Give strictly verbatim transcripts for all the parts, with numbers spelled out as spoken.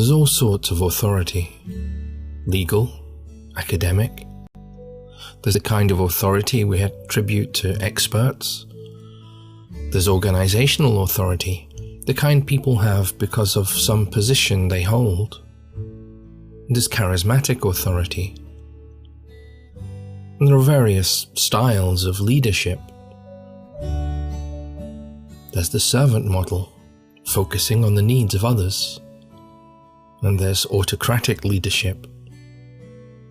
There's all sorts of authority: legal, academic. There's the kind of authority we attribute to experts. There's organizational authority, the kind people have because of some position they hold. There's charismatic authority. And there are various styles of leadership. There's the servant model, focusing on the needs of others. And there's autocratic leadership.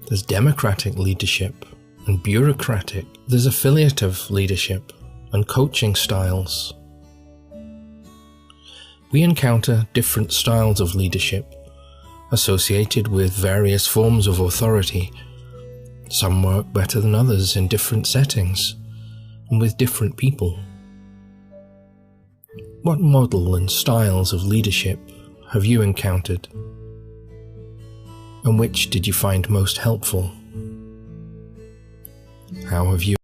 There's democratic leadership and bureaucratic. There's affiliative leadership and coaching styles. We encounter different styles of leadership associated with various forms of authority. Some work better than others in different settings and with different people. What model and styles of leadership have you encountered? And which did you find most helpful? How have you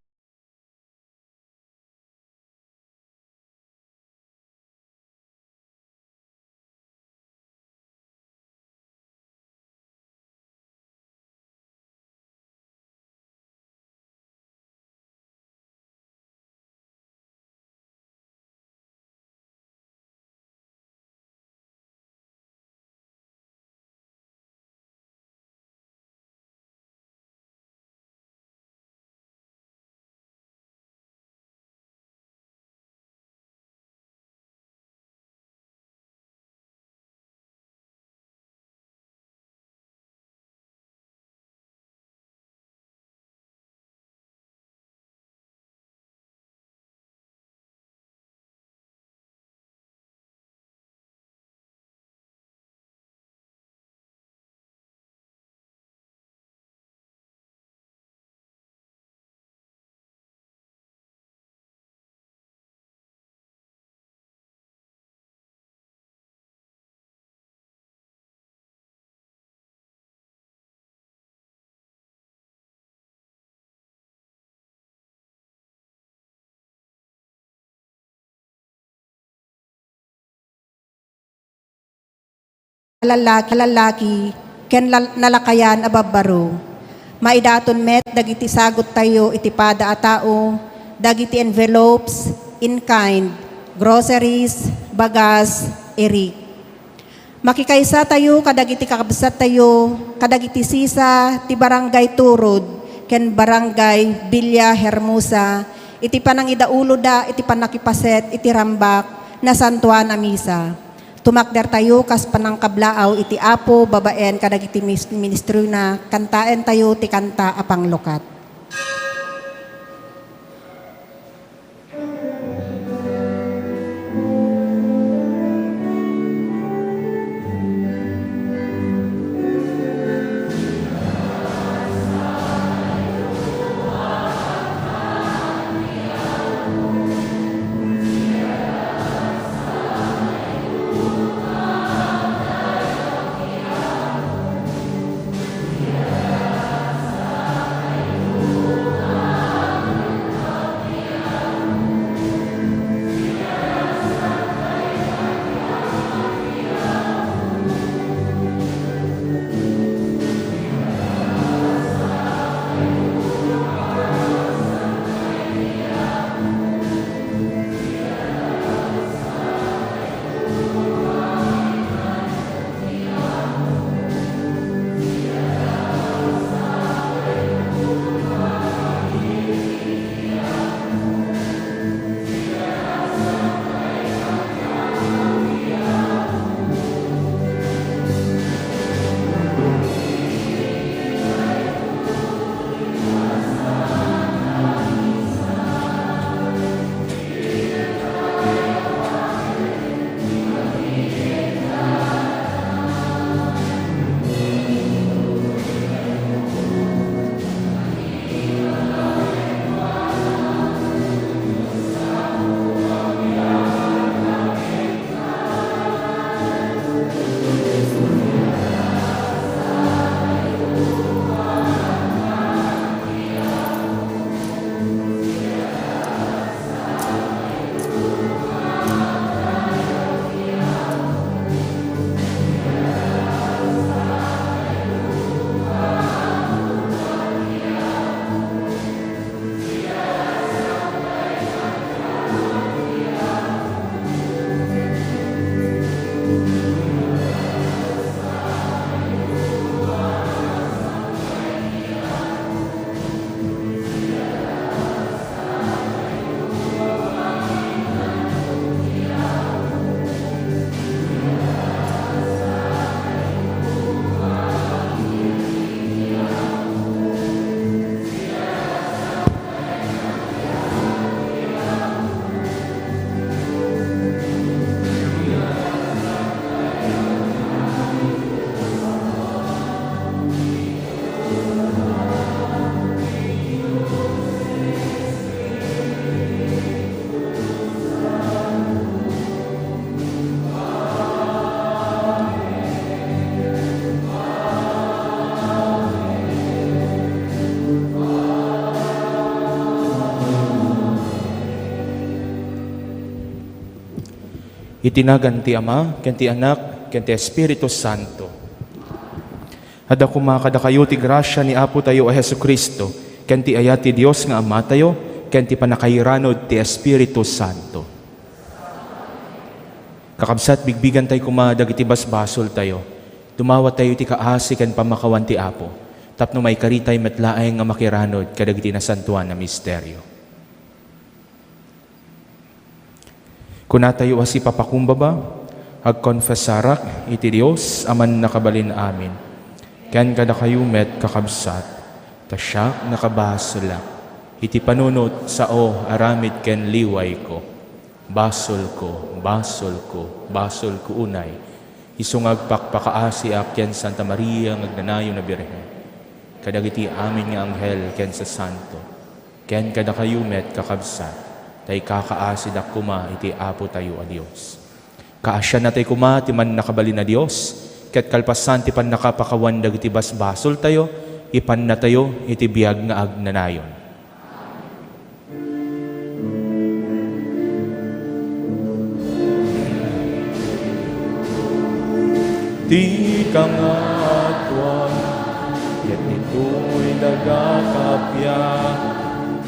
Lalaki, lalaki, ken lal-, nalakayan a babbaro. Maidaton met dagiti saguttayo iti pada a tao, dagiti envelopes, in kind, groceries, bagas, irik. Makikaysatayo kadagiti kakabsattayo, kadagiti sisa ti Barangay Turod ken Barangay Villa Hermosa iti panangidauloda iti pannakipaset iti rambak, nasantoan a misa. Tumakdertayo kas panangkablaaw iti Apo babaen kadagiti mis-, ministrona, kantaentayo ti kanta a panglukat. Iti nagan ti Ama, ken ti Anak, ken ti Espiritu Santo. Adda koma kadakayo ti grasia ni Apotayo a Jesu-Cristo, ken ti ayat ti Dios nga Amatayo, ken ti pannakairanod ti Espiritu Santo. Kakabsat, bigbigantay koma dagiti basbasoltayo. Dumawatayo iti kaasi ken pammakawan ti Apo, tapno maikaritay met laeng nga makiranod kadagiti nasantoan a misterio. Kunatayo a sipapakumbaba, agkonfesarak iti Dios a Mannakabalin-amin, ken kadakayo met, kakabsat, ta siak nakabasolak iti panunot, sao, aramid ken liwayko. Basolko, basolko, basolko unay, isu nga agpakpakaasiak ken Santa Maria nga agnanayon a Birhen, kadagiti amin nga anghel ken sasanto, ken kadakayo met, kakabsat, ta ikakaasidak koma iti Apotayo a Dios. Kaasiannatay koma ti Mannakabalin a Dios, ket kalpasan ti pannakapakawan dagiti basbasoltayo, ipannatayo iti biag nga agnanayon. Ti kangatoan, ket ditoy daga kappia,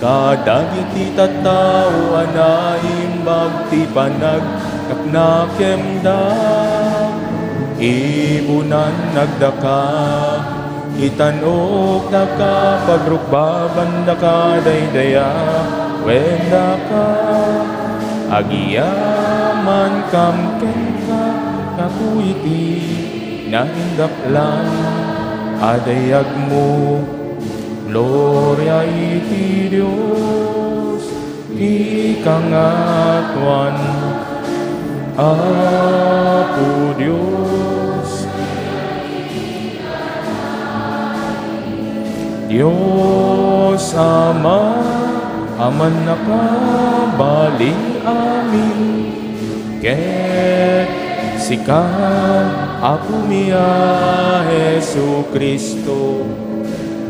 kadagiti tattao a naimbag ti panagkaknakemda, ibunan nagdaka, itan-okdaka, pagrukbabandaka daydayaw, wen daka, agyamankam kenka, gapu iti naindaklan a dayagmo. Gloria iti Dios. Ti kangatoan, Apo Dios. Dios Ama a Mannakabalin-amin, ket sika, Apomi a Jesu-Cristo,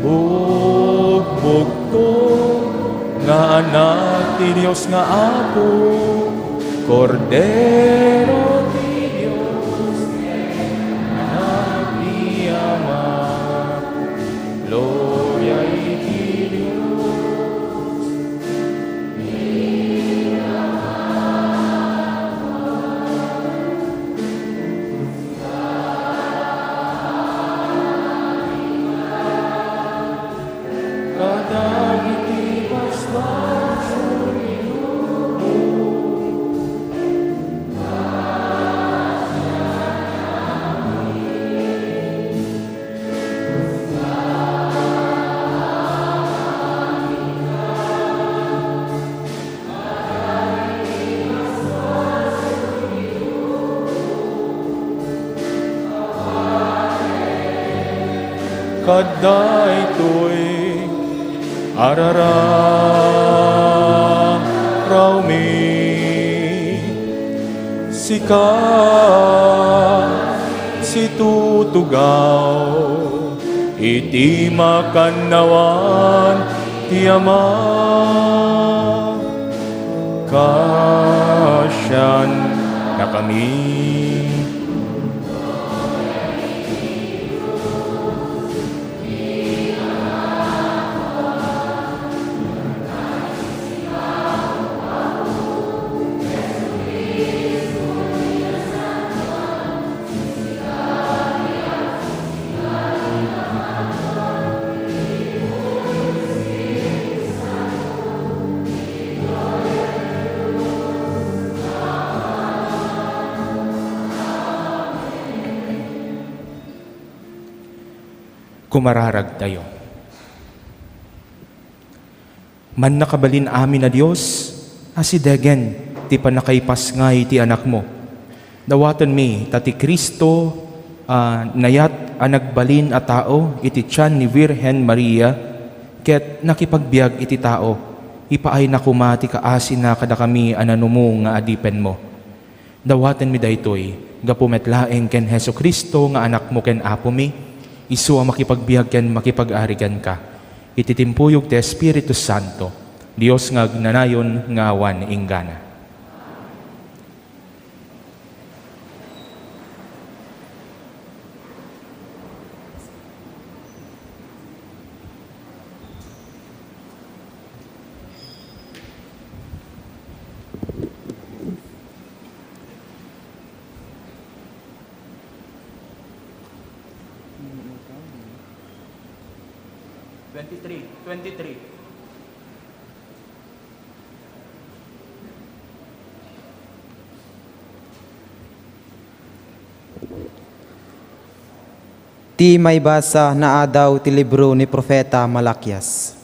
bugbugto nga Anak ti Dios nga Apo, Kordero ti Dios, Anak ti Ama. Gloria iti Dios. Kadagiti basbasol. Kadaytoy a rararawmi, sika situtugaw iti makannawan ti Ama. Kaasiannakami. Kumararagtayo. Mannakabalin-amin a Dios, asidegen ti pannakaipasngay ti Anakmo. Dawatenmi ta ti Cristo a nayat a nagbalin a tao iti tian ni Virgen Maria ket nakipagbiag iti tao, ipaayna koma ti kaasina kadakami a nanumo nga adipenmo. Dawatenmi daytoy gapu met laeng ken Jesu-Cristo nga Anakmo ken Apomi, isu a makipagbiag ken makipag-ari kenka, iti timpuyog ti Espiritu Santo, Dios nga agnanayon nga awan inggana. Twenty-three, twenty-three. Ti maibasa naadaw ti libro ni Profeta Malakias.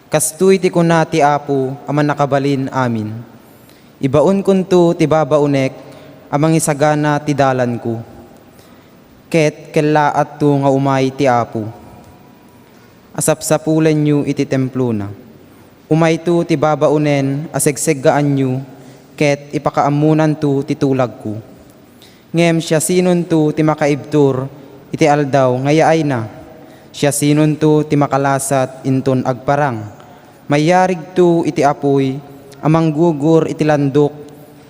Kastoy ti kuna ti Apo a Mannakabalin Amin: Ibaonkonto ti babaonek a mangisagana ti dalanko, ket kellaatto nga umay ti Apo a sapsapulenyo iti templona. Umayto ti babaonen a segseggaanyo, ket ipakaammonanto ti tulagko. Ngem siasinonto ti makaibtur iti aldaw nga yaayna? Siasinonto ti makalasat inton agparang? Mayarigto iti apuy a manggugur iti landok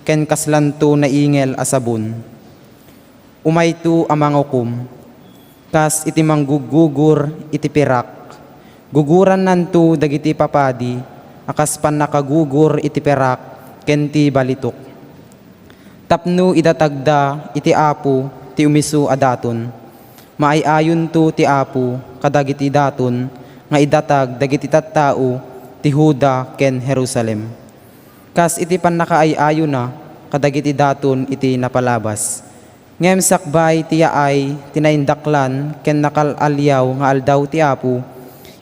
ken kaslanto naingel a sabon. Umayto a mangukom, kas iti mangguggugur iti pirak. Gugurannanto dagiti papadi a kas pannakagugur iti pirak ken ti balitok, tapno idatagda iti Apo ti umiso a daton. Maay-ayonto ti Apo kadagiti daton nga idatag dagiti tattao ti Juda ken Jerusalem, kas iti pannakaay-ayona kadagiti daton iti napalabas. Ngem sakbay ti yaay ti naindaklan ken nakal-aliaw nga aldaw ti Apo,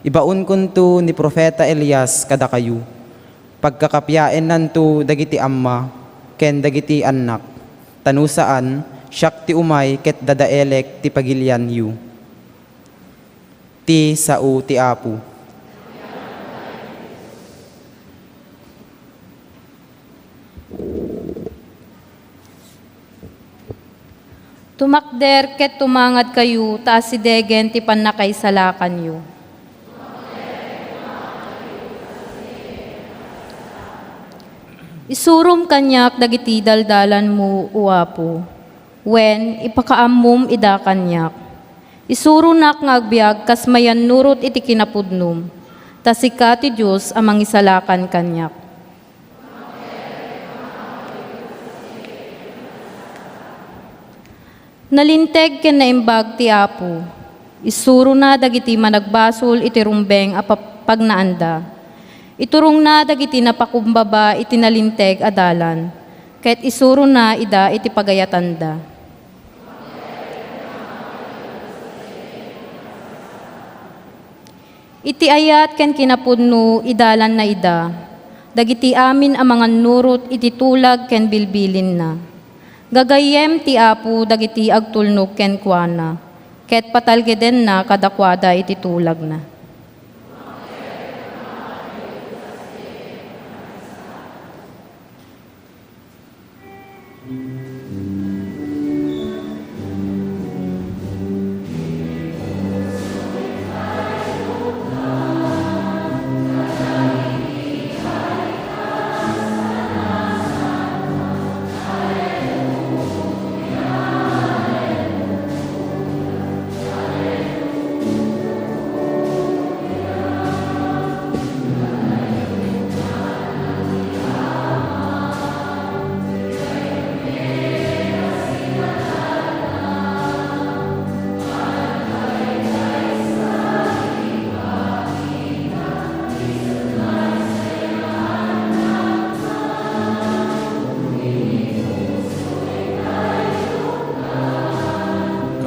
ibaonkonto ni profeta Elias kadakayo. Pagkakapiaennanto dagiti amma ken dagiti annak, ta no saan, siak ti umay ket dadaelek ti pagilianyo. Ti sao ti Apo. Tumakder ket tumangadkayo ta asidegen ti pannakaisalakanyo. Isurom kaniak dagiti daldalanmo, O Apo. Wen, ipakaammom ida kaniak. Isuronak nga agbiag kas mayannurot iti kinapudnom, ta sika ti Dios a mangisalakan kaniak. Nalinteg ken naimbag ti Apo. Isurona dagiti managbasol iti rumbeng a pap-, pagnaanda. Iturongna dagiti napakumbaba iti nalinteg a dalan, ket isurona ida iti pagayatanda. Iti ayat ken kinapudno, idalanna ida, dagiti amin a mangannurot iti tulag ken bilbilinna. Gagayyem ti Apo dagiti agtulnog kenkuana, ket patalgedenna kadakuada iti tulagna.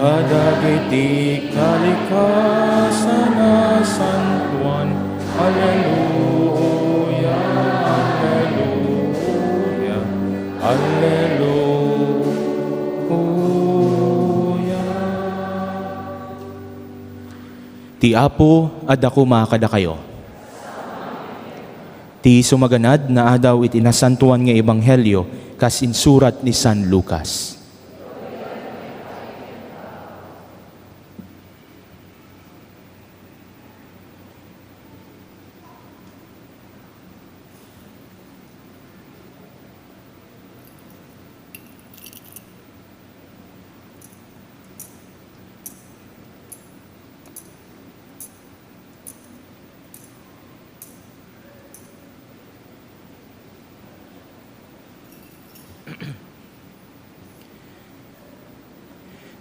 Kadagiti kalikasan a santuan. Alleluia, alleluia, alleluia. Ti Apo adda koma kadakayo. Ti sumaganad nga adaw iti Nasantoan nga Ebanghelio kas insurat ni San Lucas.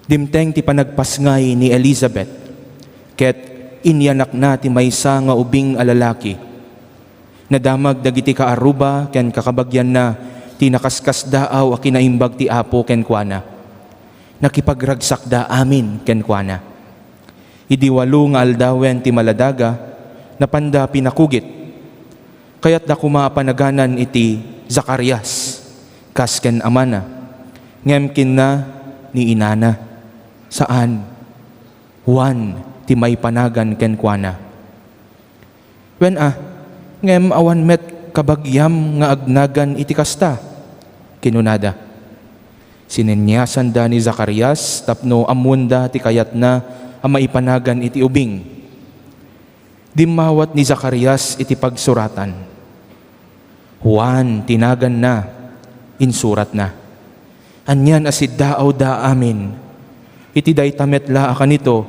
Dimteng ti panagpasngay ni Elizabeth, ket Inyanakna ti maysa nga ubing a lalaki. Nadamag dagiti kaarruba ken kakabagianna ti nakaskasdaaw a kinaimbag ti Apo kenkuana. Nakipagragsakda amin kenkuana. Idi walo nga aldawen ti maladaga, napanda pinakugit. Kayatda koma a panaganan iti Zacarias, kas ken amana, ngem kinuna ni inana, "Saan, Juan ti maipanagan kenkuana." "Wen a, ngem awan met kabagiam nga agnagan iti kasta," kinunada. Sineniasanda ni Zacarias tapno ammoenda ti kayatna a maipanagan iti ubing. Dimmawat ni Zacarias iti pagsuratan. "Juan ti naganna," insuratna. Anian a siddaawda amin. Iti dayta met la a kanito,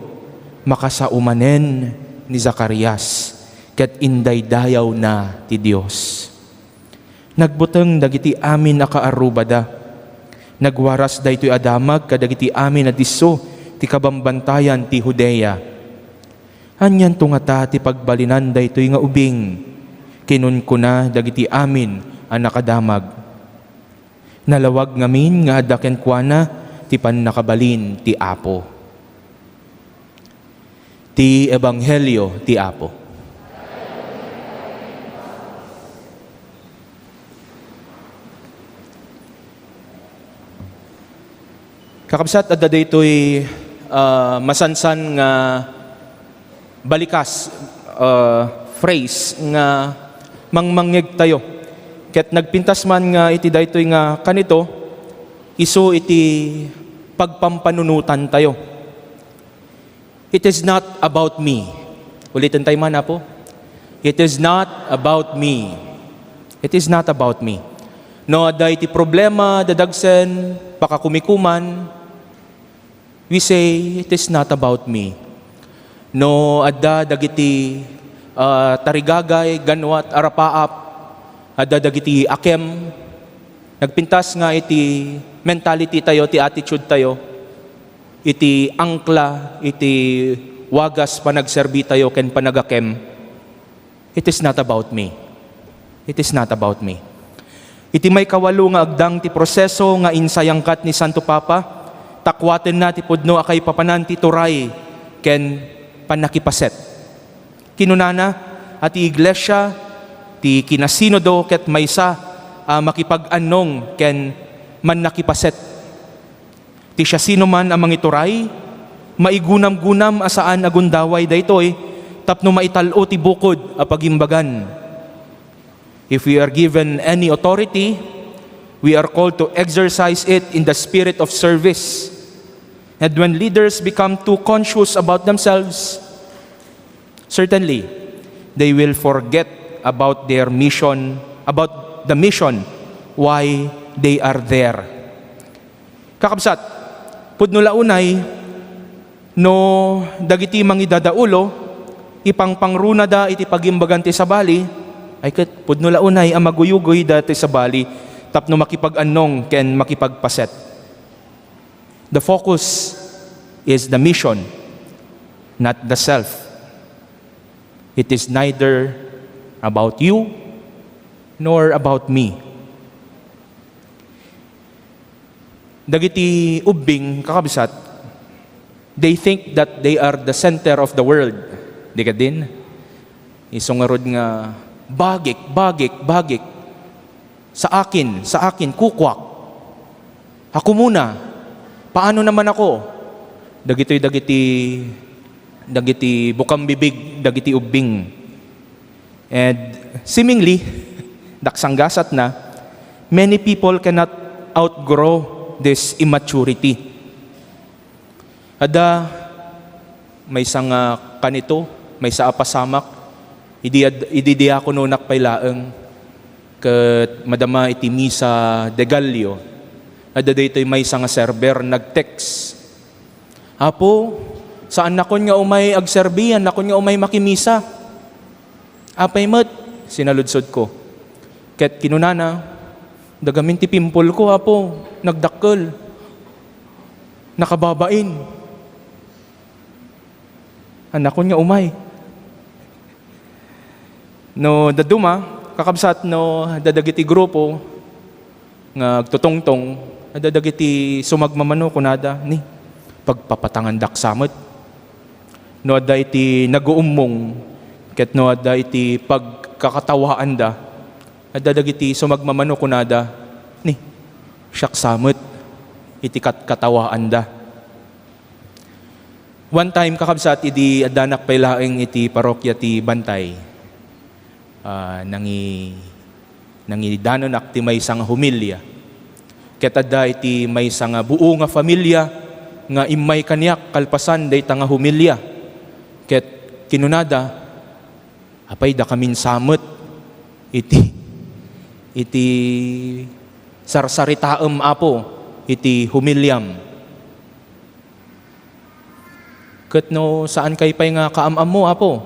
makasao manen ni Zacarias ket indaydayawna ti Dios. Nagbuteng dagiti amin a kaarrubada. Nagwaras daytoy a damag kadagiti amin a disso ti kabambantayan ti Judea. "Anianto ngata ti pagbalinan daytoy nga ubing?" kinunkuna dagiti amin a nakadamag. Nalawag ngamin nga adda kenkuana ti pannakabalin ti Apo. Ti Ebanghelio ti Apo. Kakabsat, adda daytoy, ah, masansan nga balikas, ah, phrase nga mangmangngegtayo. Ket nagpintas man nga iti daytoy nga kanito, isu iti pagpampanunotantayo. "It is not about me." Uliten tayo man, Apo. "It is not about me. It is not about me." No adda iti problema, dadagsen, pakakumikuman, we say, "It is not about me." No adda dagiti, ah, tarigagay, ganwat, arapaap, adda dagiti akem, nagpintas nga iti mentality tayo, ti attitude tayo, iti angkla, iti wagas panagserbi tayo ken panagakem, "It is not about me. It is not about me." Iti maikawalo nga agdang ti proseso nga insayangkat ni Santo Papa, takuatenna ti pudno a kaipapanan ti turay ken pannakipaset. Kinunana a ti Iglesia, ti kinasinodo ket maysa a makipag-annong ken mannakipaset. Ti siasinoman a mangituray, maigunamgunam a saan a gundaway daytoy tapno maital-o ti bukod a pagimbagan. If we are given any authority, we are called to exercise it in the spirit of service. And when leaders become too conscious about themselves, certainly, they will forget about their mission, about the mission why they are there. Kakabsat, pudno la unay no dagiti mangidadaulo, ipangpangrunada iti pagimbagan ti sabali, ay ket pudno la unay a maguyugoyda ti sabali tapno makipag-annong ken makipagpaset. The focus is the mission, not the self. It is neither about you nor about me. Dagiti ubbing, kakabsat, they think that they are the center of the world. Di kadin? Isu ngarud nga, "Bagik, bagik, bagik. Sa akin, sa akin, kukuak. Ako muna. Paano naman ako?" Dagitoy dagiti, dagiti bukambibig, dagiti ubbing. And seemingly, daksanggasatna, many people cannot outgrow this immaturity. Adda maysa nga kanito, maysa a pasamak, idi ad-, idi diakononak pay laeng, ket madama iti Misa de Gallo, adda daytoy maysa nga server nag-text, "Apo, saannakon nga umay agserbi, saannakon nga umay makimisa." "Apay met?" sinaludsodko. Ket kinunana, "Dagamin ti pimpolko, Apo, nagdakkel. Nakababain." Annakon nga umay. No dadduma, kakabsat, no adda dagiti grupo nga agtutungtong, adda dagiti sumagmamano, kunada, "Ni, pagpapatangandak sa met." No adda iti naguummong, ket no adda iti pagkakatawaanda, adda dagiti sumagmamano, kunada, "Ni, siak sa met iti katkatawaanda." One time, kakabsat, idi addanak pay laeng iti parokya ti Bantay, ah, nangi-, nangidanenak ti maysa nga humilya. Ket adda iti maysa nga buo nga familia nga immay kaniak kalpasan dayta nga humilya. Ket kinunada, "Apay, dakamin sa met iti, iti sarsaritaem, Apo, iti humiliam." Ket no saankay pay nga kaam-ammo, Apo,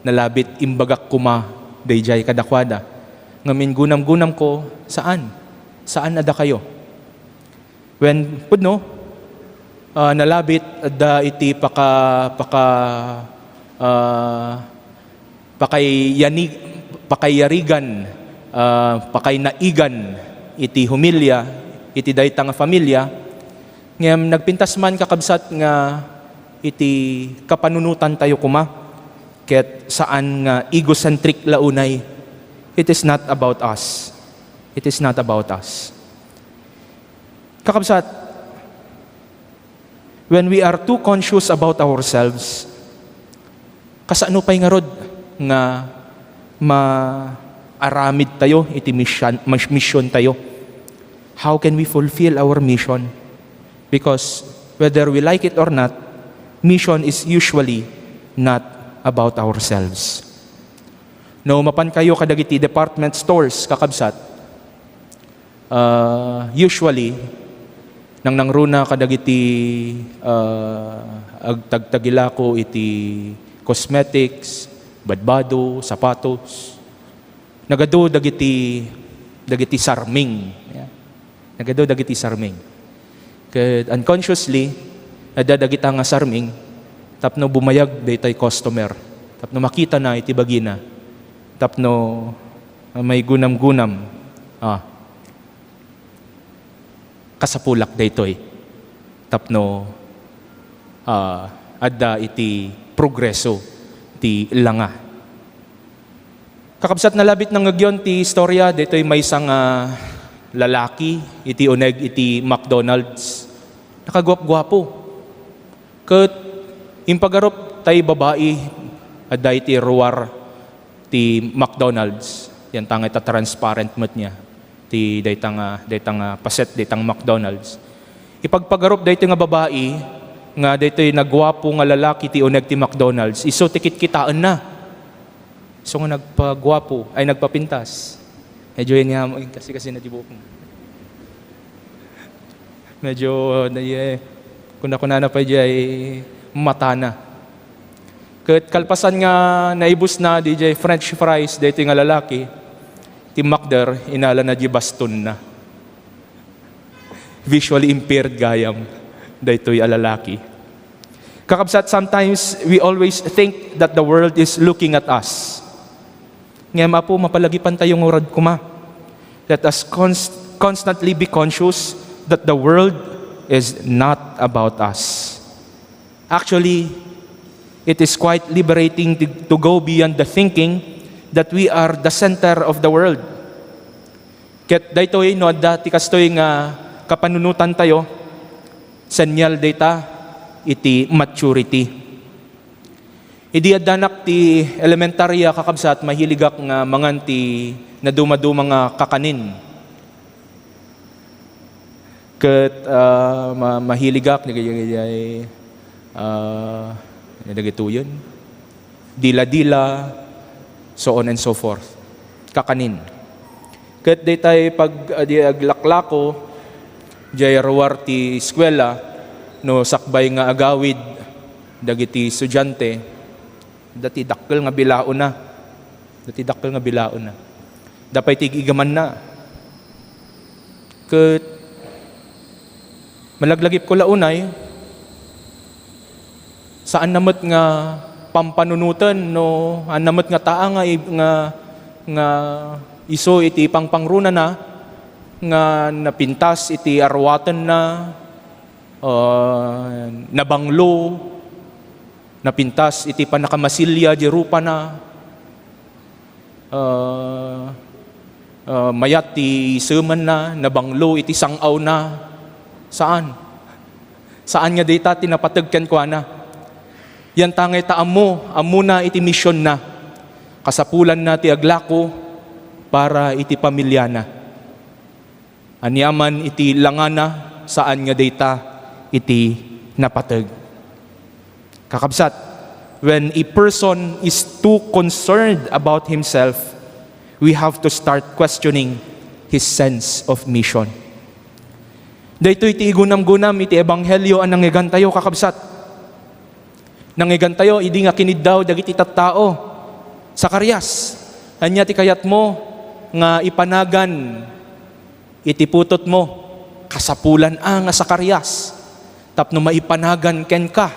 nalabit imbagak koma daydiay kadakuada. Ngem ingunam-gunamko, saan. Saan a dakayo. Wen pudno, ah, nalabit adda iti paka-, paka-, ah, pakaiyani-, pakaiyarigan, ah, pakainaigan iti humilya iti dayta nga familia, ngem nagpintas man, kakabsat, nga iti kapanunotantayo koma, ket saan nga egocentric la unay. It is not about us. It is not about us. Kakabsat, when we are too conscious about ourselves, kasano pay ngarud nga maaramid tayo iti mission, mas-, mission tayo? How can we fulfill our mission? Because whether we like it or not, mission is usually not about ourselves. No mapan kayo kadagiti department stores, kakabsat, ah, usually, nangnangruna kadagiti, ah, agtagtagilako iti cosmetics, badbado, sapatos. Nagadu dagiti, dagiti sarming. Yeah. Nagadu dagiti sarming. Ket unconsciously, adda dagita nga sarming tapno bumayag daytoy customer, tapno makitana iti bagina, tapno, ah, maigunam-gunam, ah, kasapulak daytoy tapno, ah, adda iti progreso ti langa. Kakabsat, nalabit nangngegyon ti istorya daytoy maysa nga lalaki iti uneg iti McDonald's. Nakaguapguapo. Ket impagarup tay babai, adda iti ruar ti McDonald's. Yan ta nga ita transparent met niya ti dayta nga, dayta nga paset, dayta nga McDonald's. Ipagpagarup daytoy nga babai nga daytoy naguapo nga lalaki ti uneg ti McDonald's, isu ti kitkitaenna. Isu nga nagpaguapo, ay, nagpapintas. Medyo yan nga, kasi, kasi na di buok. Medyo, eh, kuna-kunana pay diay matana. Ket kalpasan nga naibusna diay French fries daytoy nga lalaki, timmakder, inalana diay bastonna. Visually impaired gayam daytoy a lalaki. Kakabsat, sometimes we always think that the world is looking at us. Ngem, Apo, mapalagipantayo ngarud koma. Let us const-, constantly be conscious that the world is not about us. Actually, it is quite liberating to, to go beyond the thinking that we are the center of the world. Ket daytoy, no adda ti kastoy nga kapanunotantayo, senyal dayta iti maturity. Idi addanak ti elementarya, kakabsat, mahiligak nga mangan ti nadumaduma nga kakanin. Ket, ah, ma-, mahiligak dagiti, ah, dagitoyen, dila-dila, so on and so forth. Kakanin. Ket daytay pag-, ah, di aglaklako, diay ruar ti eskuela, no sakbay nga agawid dagiti estudiante, dati dakkel nga bilaona. Dati dakkel nga bilaona. Dapay ti ig-igamanna. Ket malaglagipko la unay, saanna met nga pampanunoten no anna met nga taa nga ib-, nga, nga isu iti pangpangrunana nga napintas iti arwatenna, ah, nabanglo, napintas iti pannakamasilya di rupana, ah, ah, mayat ti semenna, nabanglo iti sang-awna. Saan. Saan nga dayta ti napateg kenkuana. Yanta ngay ta ammo, ammona iti misionna. Kasapulanna ti aglako para iti pamiliana. Aniaman iti langana, saan nga dayta iti napateg. Kakabsat, when a person is too concerned about himself, we have to start questioning his sense of mission. Daytoy ti igunam-gunam iti ebanghelio a nangngegantayo, kakabsat. Nangngegantayo idi nga kiniddaw dagiti tattao. Zacarias, ania ti kayatmo nga ipanagan iti putotmo? Kasapulan a nga Zacarias tapno maipanagan kenka.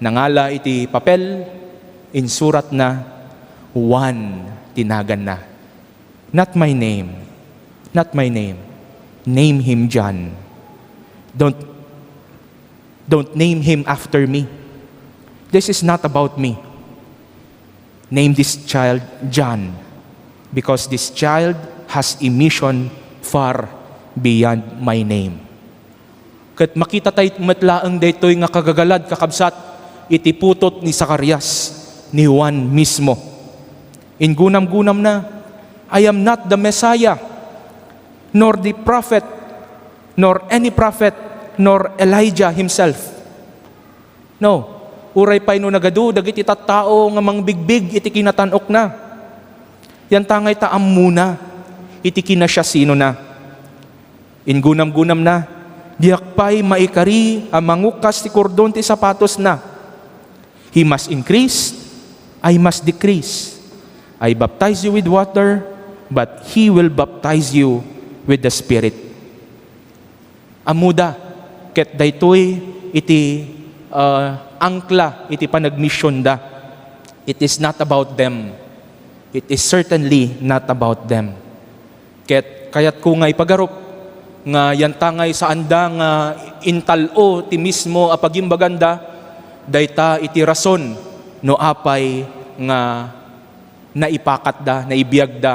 Nangala iti papel, insuratna, Juan ti naganna. Not my name. Not my name. Name him John. Don't, don't name him after me. This is not about me. Name this child John, because this child has a mission far beyond my name. Ket makita tay met laeng daytoy nga kagagalad, kakabsat, iti putot ni Zacarias, ni Juan mismo. Ingunam-gunamna, "I am not the Messiah, nor the prophet, nor any prophet, nor Elijah himself." No, uray pay no nagadu dagiti tattao nga mangbigbig iti kinatan-okna. Yanta ngay ta ammona iti kinasiasinona. Ingunam-gunamna, "Diak pay maikari a mangukkas ti kordon ti sapatosna. He must increase, I must decrease. I baptize you with water, but he will baptize you with the Spirit." Ammoda, ket daytoy iti, ah, angkla iti panagmisionda. It is not about them. It is certainly not about them. Ket kayatko nga ipagarup nga yanta ngay saanda nga intal-o ti mismo a pagimbaganda, dayta iti rason no apay nga naipakatda, naibiagda,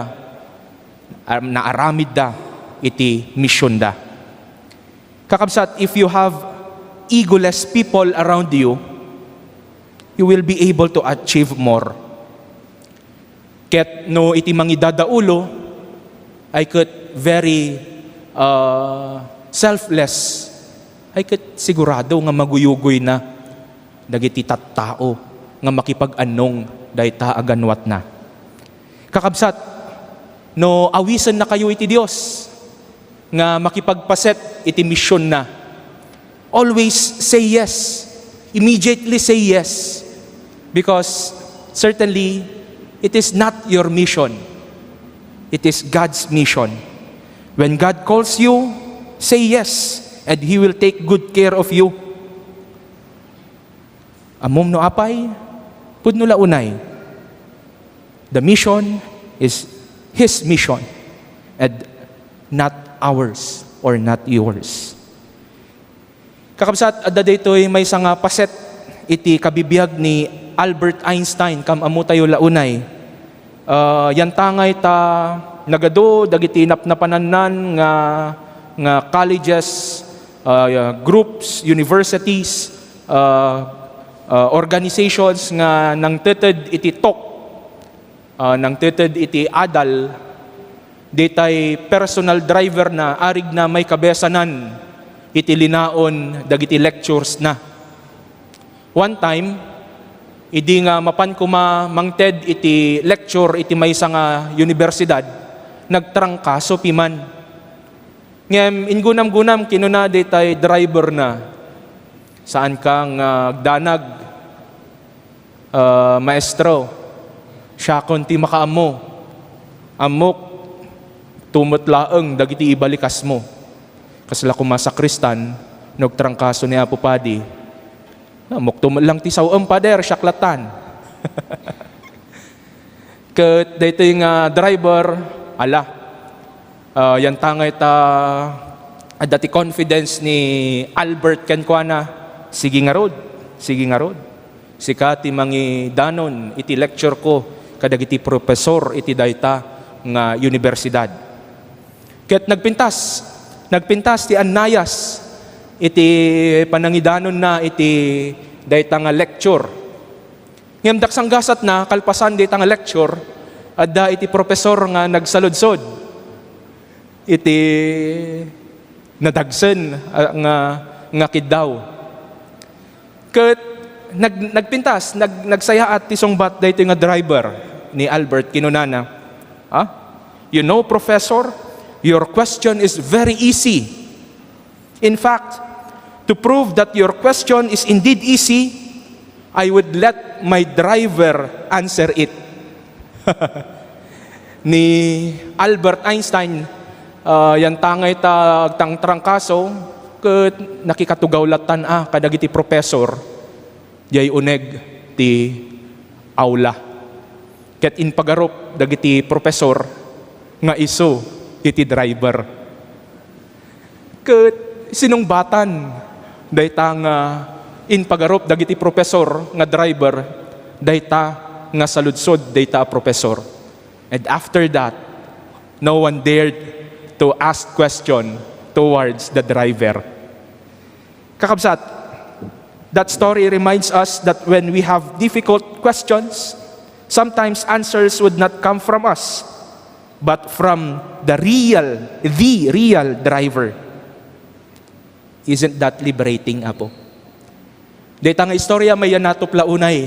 ar-, naaramidda iti misionda. Kakabsat, if you have egoless people around you, you will be able to achieve more. Ket no iti mangidadaulo ay ket very, ah, selfless, ay ket sigurado nga maguyugoyna dagiti tattao nga makipag-annong dayta a ganwatna. Kakabsat, no awisennakayo iti Dios nga makipagpaset iti misionna, always say yes. Immediately say yes. Because certainly, it is not your mission. It is God's mission. When God calls you, say yes, and He will take good care of you. Ammom no apay? Pudno la unay. The mission is His mission and not ours or not yours. Kakabsat, adda daytoy maysa nga paset iti kabibiag ni Albert Einstein, kam-, ammotayo la unay. Ah, yantangay ta nagadu dagiti napnapanannan nga, nga colleges, ah, groups, universities, ah, ah, organizations nga nangteted iti talk, ah, nangteted iti adal, ditay personal driver na, arigna maikabesanan iti linaon dagiti lectures na. One time, idi nga mapan koma mangted iti lecture iti maysa nga universidad, nagtrangkaso piman. Ngem ingunam-gunam, kinuna ditay driver na, "Saan ka nga agdanag, ah, maestro? Siakon ti makaammo. Ammok, tumet laeng dagiti ibalikasmo." Kasla koma sakristan, nagtrangkaso ni Apo Padi, Ah, mukto met lang ti saw-em, Pader, siak latan. Ket daytoy nga driver, ala, ah, yantangay ta adda ti confidence ni Albert kenkuana, "Sige ngarud, sige ngarud. Sika ti mangidanon iti lecture ko kadagiti professor iti dayta nga universidad." Ket nagpintas, nagpintas ti annayas iti panangidanonna iti dayta nga lecture. Ngem daksanggasatna, kalpasan dayta nga lecture, adda iti professor nga nagsaludsod iti nadagsen, ah, nga, nga kiddaw. Ket nag-, nagpintas, nag-, nagsayaat ti sungbat daytoy nga driver ni Albert. Kinunana, "Ah, you know, Professor, your question is very easy. In fact, to prove that your question is indeed easy, I would let my driver answer it." Ni Albert Einstein, ah, yantangay ta agtangtrangkaso, ket nakikatugaw lattan a kadagiti professor, diay uneg ti aula. Ket impagarup dagiti professor nga isu iti driver. Ket sinungbatan dayta nga impagarup dagiti professor nga driver, dayta nga saludsod dayta a professor. And after that, no one dared to ask question towards the driver. Kakabsat, that story reminds us that when we have difficult questions, sometimes answers would not come from us, but from the real, the real driver. Isn't that liberating, Apo? Dayta nga istorya, mayanatup la unay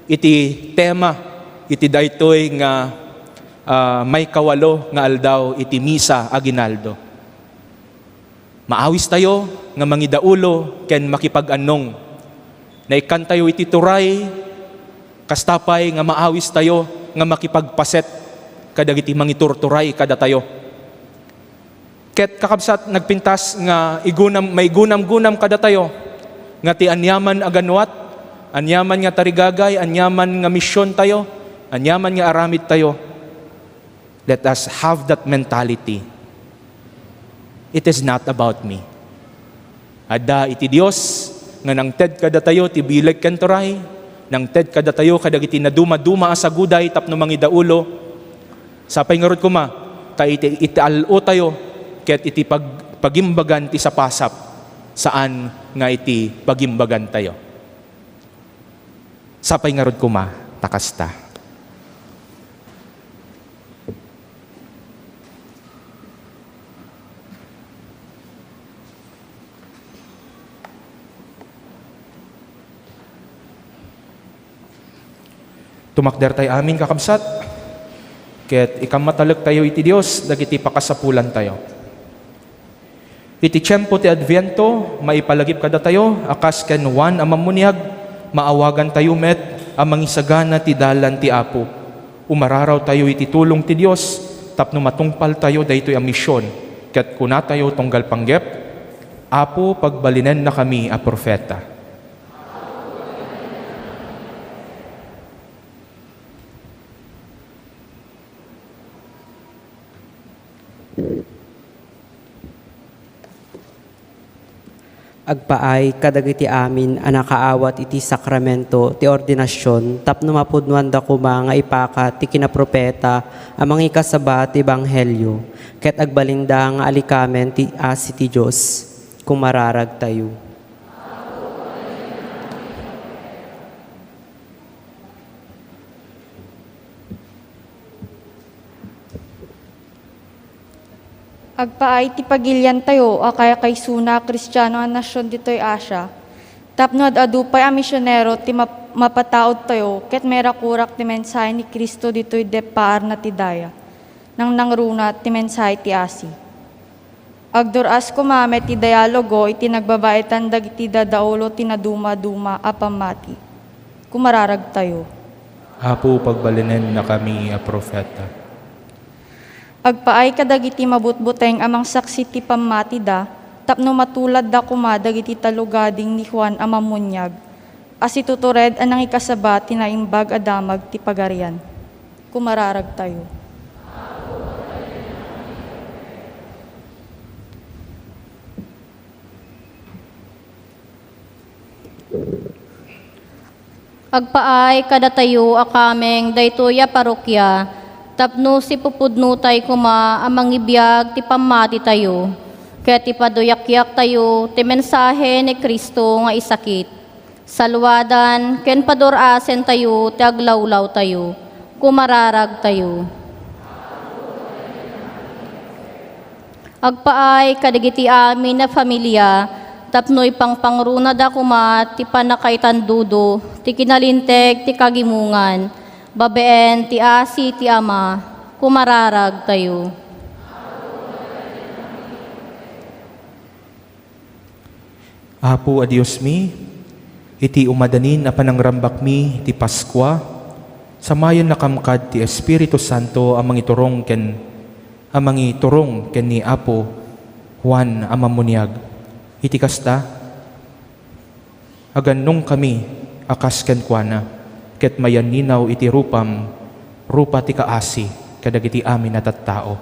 iti tema iti daytoy nga, ah, maikawalo nga aldaw iti Misa Aguinaldo. Maawistayo nga mangidaulo ken makipag-annong. Naikkantayo iti turay, kasta pay nga maawistayo nga makipagpaset kadagiti mangiturturay kadatayo. Ket, kakabsat, nagpintas nga igunam, maigunam-gunam kadatayo nga ti aniaman a ganuat, aniaman nga tarigagay, aniaman nga misiontayo, aniaman nga aramidtayo, let us have that mentality. It is not about me. Adda iti Dios nga nangted kadatayo ti bileg ken turay, nangted kadatayo kadagiti nadumaduma a saguday tapno mangidaulo. Sapay ngarud koma ta iti, iti al-otayo ket iti pag-, pagimbagan ti sapasap, saan nga iti pagimbagantayo. Sapay ngarud koma ta kasta. Tumakdertay amin, kakabsat, ket ikammatalektayo iti Dios dagiti pakasapulantayo. Iti tiempo ti Adviento, maipalagip kadatayo a kas ken Juan a Mammuniag, maawagantayo met a mangisagana ti dalan ti Apo. Umararawtayo iti tulong ti Dios tapno matungpaltayo daytoy a mision, ket kunatayo tunggal panggep, "Apo, pagbalinennakami a profeta." Agpaay kadagiti amin a nakaawat iti sakramento ti ordinasion tapno mapudnoanda koma nga ipakat ti kinaprofeta a mangikasaba ti ebanghelio, ket agbalinda nga alikamen ti asi ti Dios. Kumararagtayo. Agpaay ti pagiliantayo a kaykaysona a Kristiano a nasion ditoy Asia, tapno ad-adu pay a misionero ti map-, mapataudtayo ket mairakurak ti mensahe ni Cristo ditoy deppaarna ti daya. Nangnangruna ti mensahe ti asi. Agdur-as koma met ti dialogo iti nagbabaetan dagiti dadaulo ti nadumaduma a pammati. Kumararagtayo. Apo, pagbalinennakami a profeta. Agpaay kadagiti mabutbuteng a mangsaksi ti pammatida tapno matuladda koma dagiti talugading ni Juan a Mammuniag a situtured a nangikasaba ti naimbag a damag ti Pagarian. Kumararagtayo. Agpaay kadatayo a kameng daytoy a parokya tapno sipupudnotay koma a mangibiag ti pammatitayo ket ipaduyakaktayo ti mensahe ni Cristo nga isakit. Saluadan ken padur-asentayo ti aglawlawtayo. Kumararagtayo. Agpaay kadagiti amin a familia tapno ipangpangrunada koma ti pannakaitandudo ti kinalinteg ti kagimongan babaen ti asi ti Ama. Kumararagtayo. Apo a Diosmi, iti umadanin a panangrambakmi ti Paskua, samayannakam kad ti Espiritu Santo a mangiturong ken, a mangiturong ken ni Apo Juan a Mammuniag. Iti kasta, agannongkami a kas kenkuana, ket mayanninaw iti rupam, rupa ti kaasi kadagiti amin a tattao.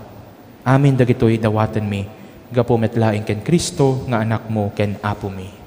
Amin dagitoy dawatenmi gapu met laeng ken Cristo nga Anakmo ken Apomi.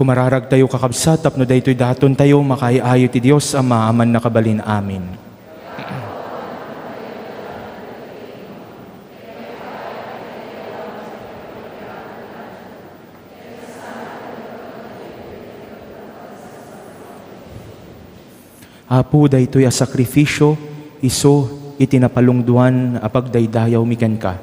Kumararagtayo, kakabsat, tapno daytoy datontayo makaay-ayo ti Dios Ama a Mannakabalin-amin. Apo, daytoy a sakrifisio, isu iti napalungduan a pagdaydayawmi kenka.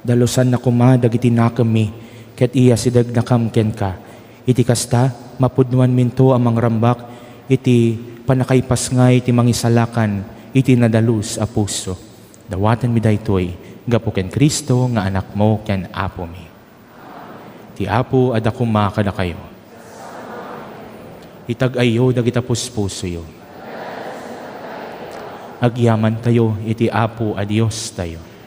Dalusanna koma dagiti nakemmi, ket iyasidegnakam kenka. Iti kasta, mapudnoanminto a mangrambak iti pannakaipasngay ti Mangisalakan iti nadalus a puso. Dawatenmi daytoy gapu ken Cristo nga Anakmo ken Apomi. Ti Apo adda koma kadakayo. Itag-ayyo dagiti puspusoyo. Agyamantayo iti Apo a Diostayo.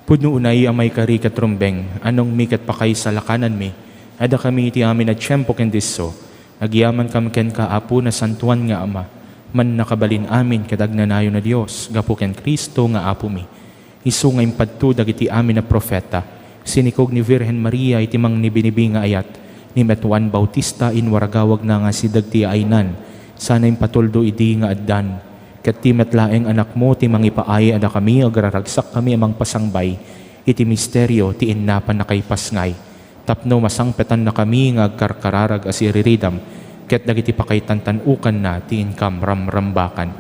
Pudno unay a maikari ket rumbeng, anongmi ket pakaisalakananmi, a dakami iti amin a tiempo ken disso, agyamankam kenka, Apo, Nasantoan nga Ama, Mannakabalin-amin ket agnanayon a Dios, gapu ken Cristo nga Apomi. Isu nga impadto dagiti amin a profeta, sinikog ni Virgen Maria iti mangnibinibi nga ayat, ni Met Juan Bautista inwaragawagna nga asideg ti yaaynan, sana impatuldo idi nga addan. Ket ti met laeng Anakmo ti mangipaay a dakami agraragsakkami a mangpasangbay iti misterio ti inna pannakaipasngay. Tapno masangpetannakami nga agkarkararag a siriridam ket dagiti pakaitantan-okanna ti inkam ramrambakan.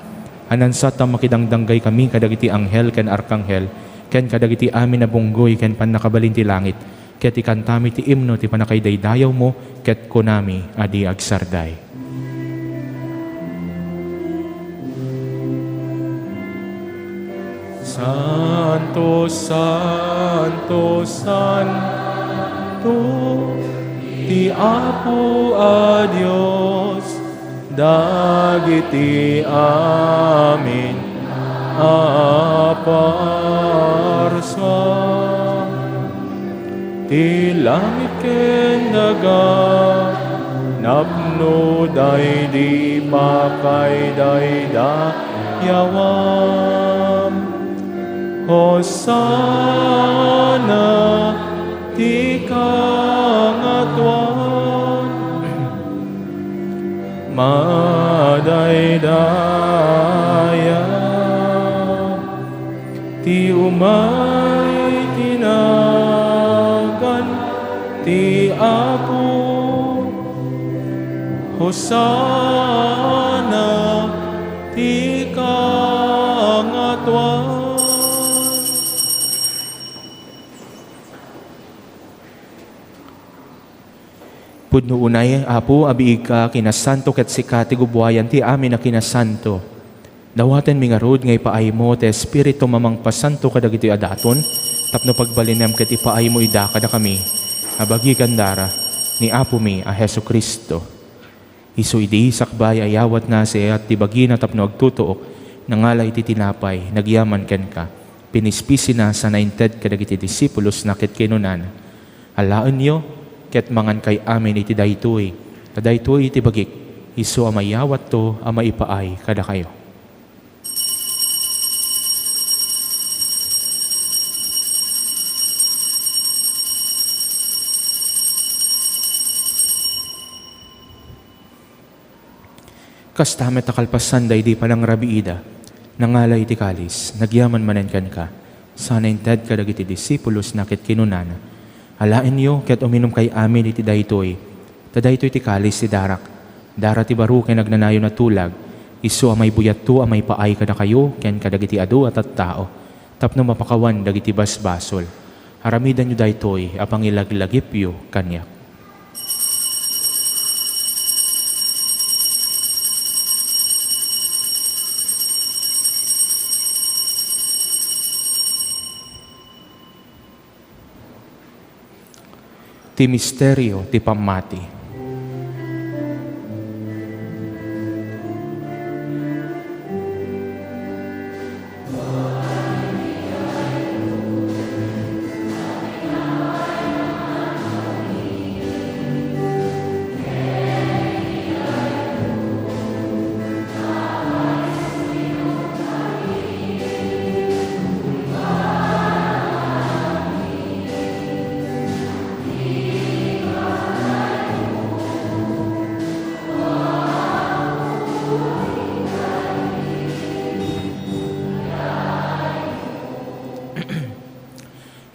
Anansat a makidangdanggaykami kadagiti anghel ken arkanghel ken kadagiti amin a bunggoy ken pannakabalin ti langit, ket ikantami ti imno ti pannakaidaydayawmo ket kunami a di agsarday. Santo, santo, santo, ti Apo a Dios, dagiti amin a parsua. Ti langit ken daga, napno daydi pakaidaydayawan. Hosanna ti kangatoan. Madaydaya ti umay ti nagan ti Apo. Hosanna ti kangatoan. Pudno unay, Apo, a biigka a kinasanto ket sika ti gubuayan ti amin a kinasanto. Dawatenmi ngarud nga ipaaymo ti Espiritum a mangpasanto kadagitoy a daton, tapno pagbalinem ket ipaaymo ida kadakami a bagi ken dara ni Apomi a Jesu-Cristo. Isu idi sakbay a yawatna sa iyat ti bagina tapno agtutuok, nangala iti tinapay, nagyaman kenka, pinispisina sana inted kadagiti disipulosna ket kinunana, Alaenyo ket mangankay amin iti daytoy, ta daytoy iti bagik, isu a mayawatto a maipaay kadakayo. Kasta met a kalpasan daydi panangrabiida, nangala iti kalis, nagyaman manen kenka, sana inted kadagiti disipulosna ket kinunana, Alaenyo ket uminumkay amin iti daytoy, ta daytoy ti kalis ti darak, dara ti baro ken agnanayon a tulag, isu a maibuyatto a maipaay kadakayo ken kadagiti adu a tattao, tapno mapakawan dagiti basbasol. Aramidenyo daytoy a pangilaglagipyo kaniak. Ti misterio ti pammati.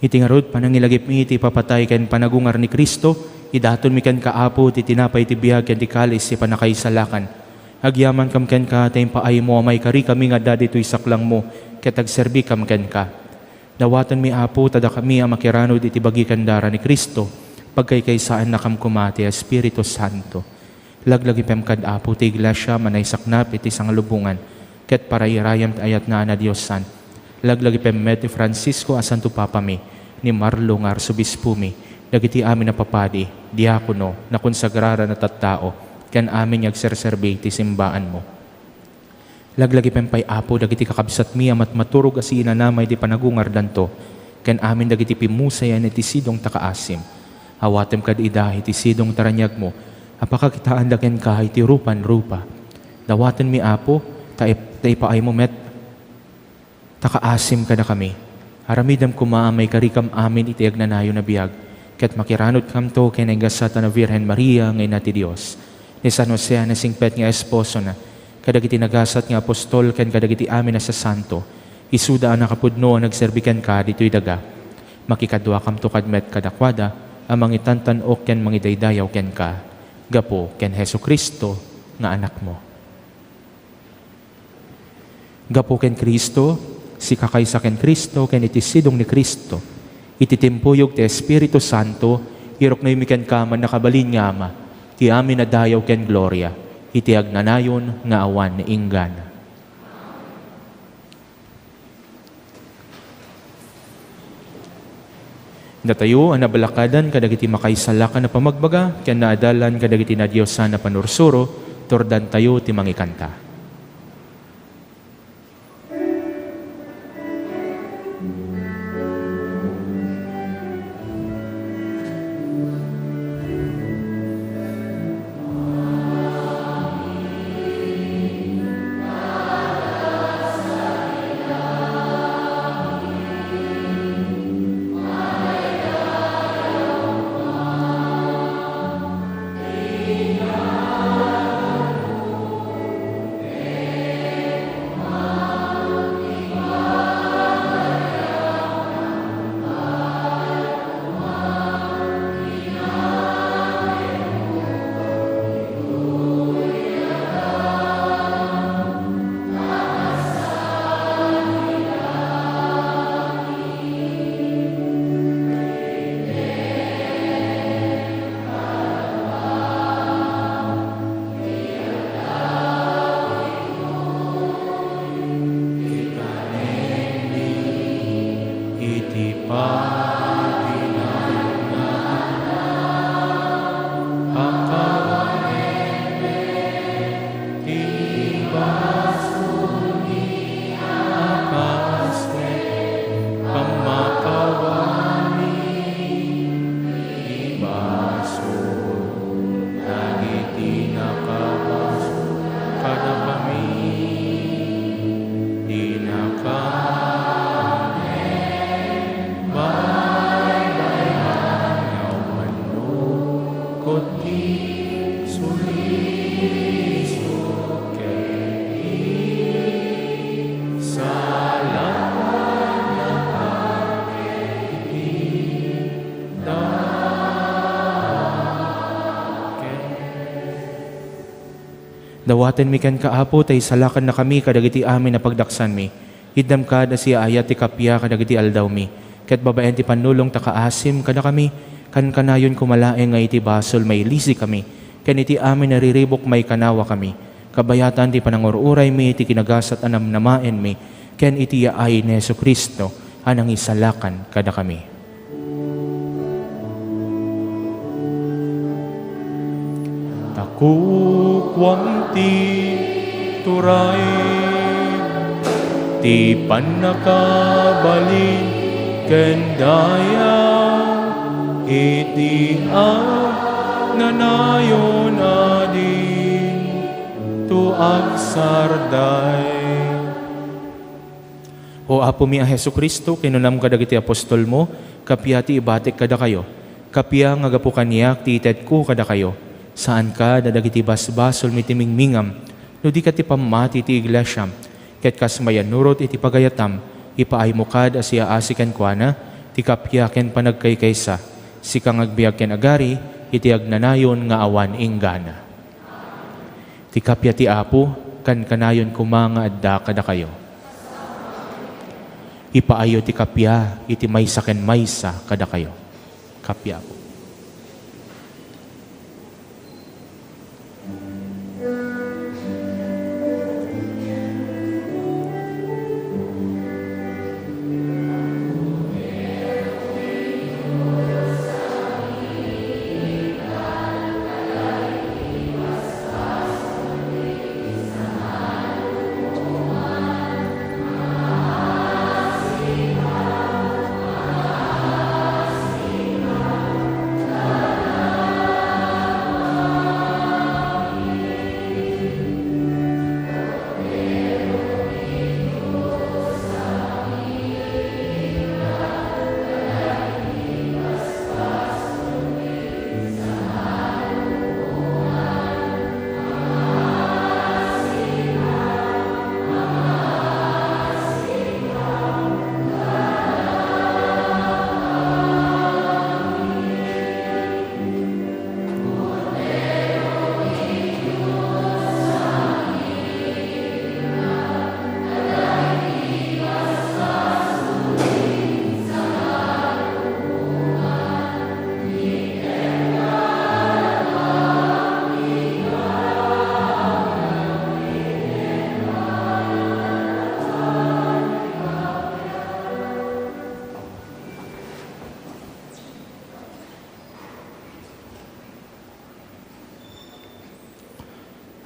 Iti ngarud, panangilagipmi iti ipapatay ken panagungar ni Cristo, idatonmi kenka, Apo, ti tinapay ti biag ken ti kalis ti pannakaisalakan. Agyamankam kenka ta impaaymo a maikarikami nga adda ditoy saklangmo ket agserbikam kenka. Dawatenmi, Apo, ta dakami a makiranud iti bagi ken dara ni Cristo, pagkaykaysaannakam koma ti Espiritu Santo. Laglagipem kad Apo ti Iglesia a naisaknap iti sangalubongan ket parairayam ti ayatna a nadiosan. Laglagipem met ni Francisco a Santo Papami, ni Marlo nga Arsobispomi, dagiti amin a papadi, diakono, nakonsagraran a tattao, ken amin nga agserserbi iti simbaanmo. Laglagipem pay, Apo, dagiti kakabsatmi a matmaturog a siinanama iti panagungardanto, ken amin dagiti pimmusayan iti sidong ta kaasim. Awatem kad ida iti sidong ta raniagmo a pakakitaanda kenka iti rupan rupa. Dawatenmi, Apo, ta ip-, ta ipaaymo met ta kaasim kadakami. Aramidem koma a maikarikam amin iti agnanayon a biag, ket makiranudkamto ken naigasat a Birhen Maria nga Ina ti Dios, ni San Jose a nasingpet nga esposona, kadagiti nagasat nga apostol ken kadagiti amin a sasanto, isuda a nakapudno a nagserbi kenka ditoy daga. Makikaduakamto kad met kadakuada a mangitantan-ok ken mangidaydayaw kenka, gapu ken Jesu-Cristo nga Anakmo. Gapu ken Cristo, sika kaysa ken Cristo, ken iti sidong ni Cristo, iti timpuyog ti Espiritu Santo, iruknoymi kenka, mannakabalin nga Ama, ti amin a dayaw ken gloria, iti agnanayon nga awan inggana. Datayo a nabalakadan kadagiti makaisalakan a pamagbaga ken naadalan kadagiti nadiosan a panursuro, turdantayo ti mangikanta. Iti padi nayon nga anak, akawanen ti basolmi a kas ken pammakawani ti basol dagiti nakabasol kadakami. Dinakanen baybay-an nga umannok ti sulisok ket isalakannaka iti dakes. Dawatenmi kenka, Apo, ta isalakannakami kadagiti amin a pagdaksanmi. Itdem kad a siaayat ti kappia kadagiti aldawmi, ket babaen ti pannulong ta kaasim kadakami, kankanayon koma laeng nga iti basol mailisikami, ken iti amin a riribuk maikanawakami, kabayatan ti panangur-uraymi iti kinagasat a namnamaenmi, ken iti yaay ni Jesu-Cristo a nangisalakan kadakami. Ta kukuam ti turay, ti pannakabalin ken daya, iti agnanayon a dinto agsarday. O Apomi a Jesu-Cristo, kinunam kadagiti apostolmo, kappia ti ibatik kadakayo? Kappia nga gapu kaniak ti itedko kadakayo? Saanka a dagiti basbasolmi ti mingmingam, no di ket ti pammati ti iglesiam, ket kas mayannurot iti pagayatam, ipaaymo kad a siaasi kenkuana, Ti kappia ken panagkaykaysa, sika nga agbiag ken agari iti agnanayon nga awan inggana. Ti kappia ti Apo, kankanayon koma nga adda kadakayo. Ipaayo ti kappia iti maysa ken maysa kadakayo. Kappia, Apo.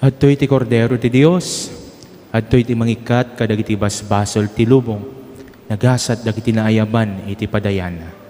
Adtoy ti Kordero ti Dios, adtoy ti mangikkat kadagiti basbasol ti lubong, nagasat dagiti naayaban iti padayanna.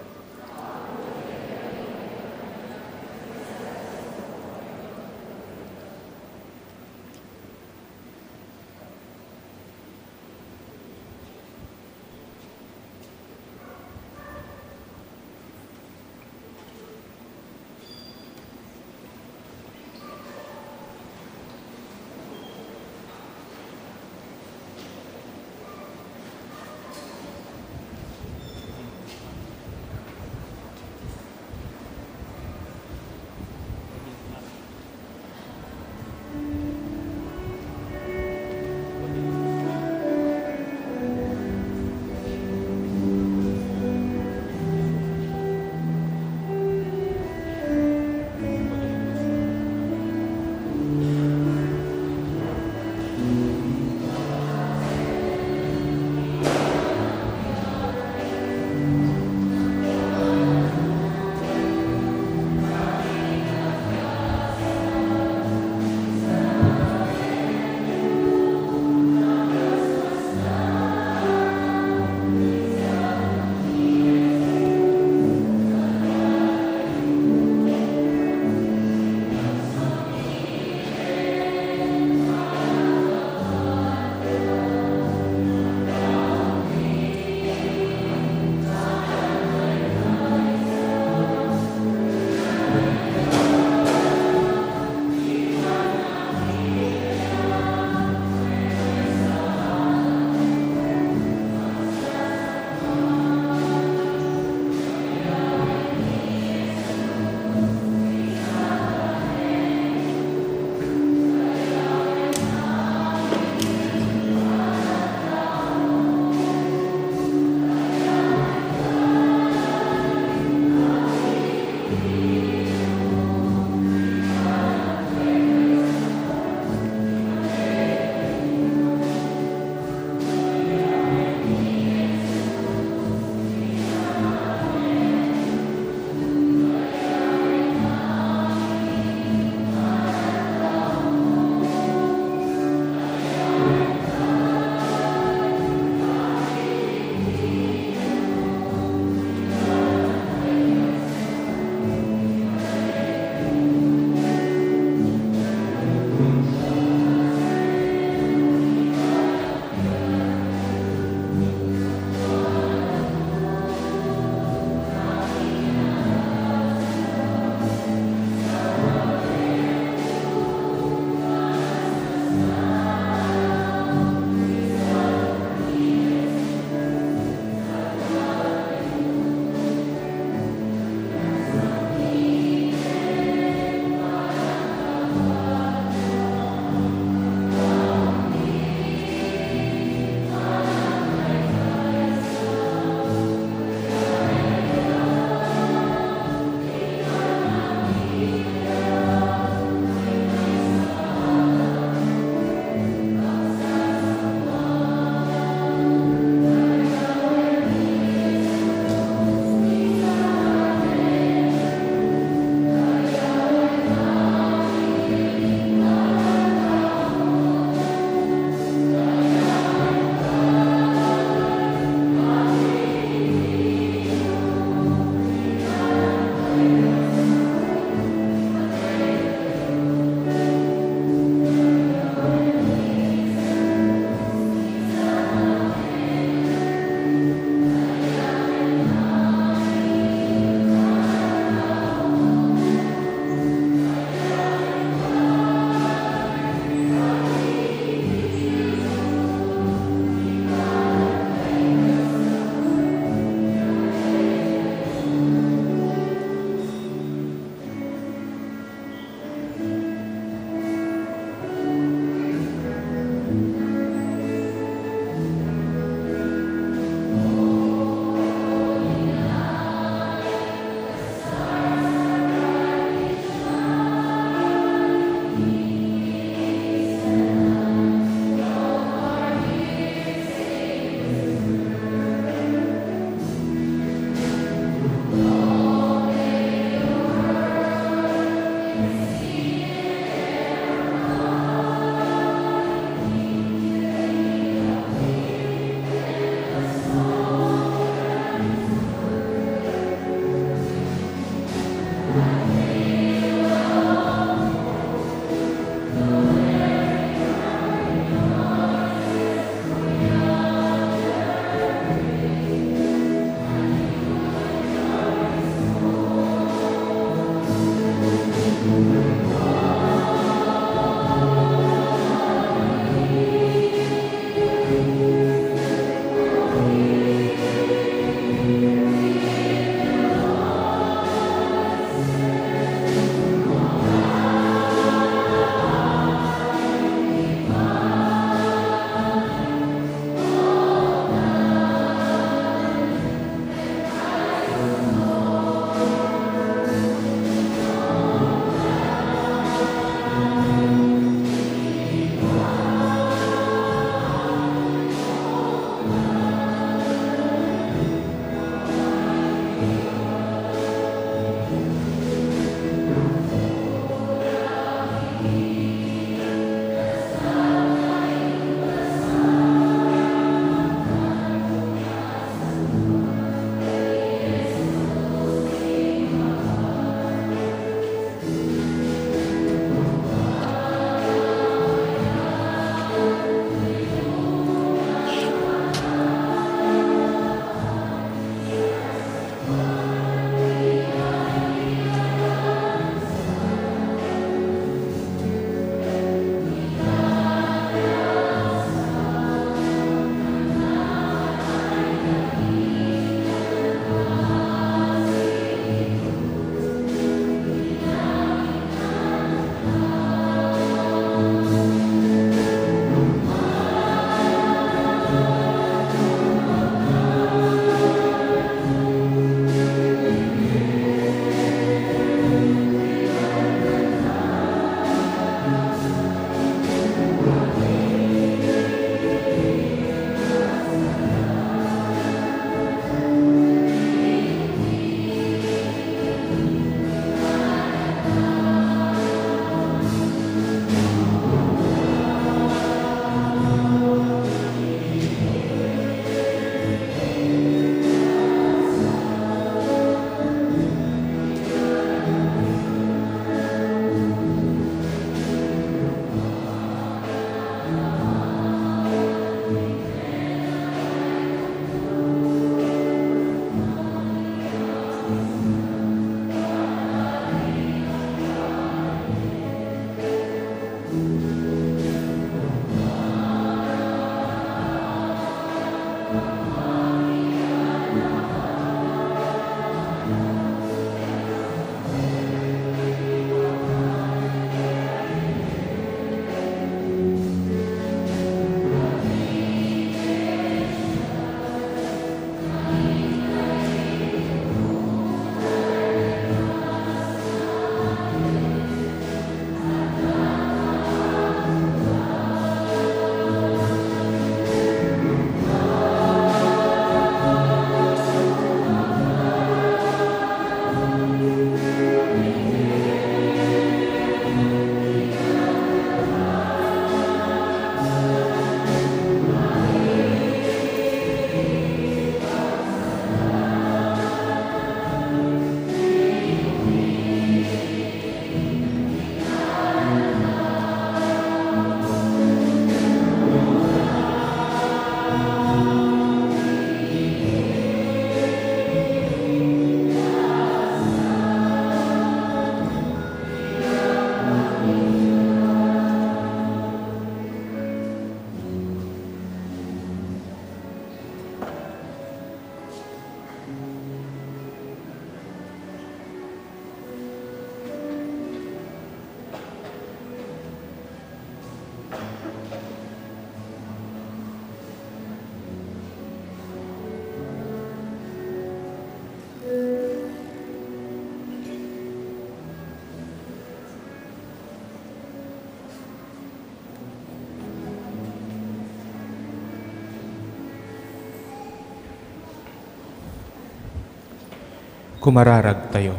Kumararagtayo.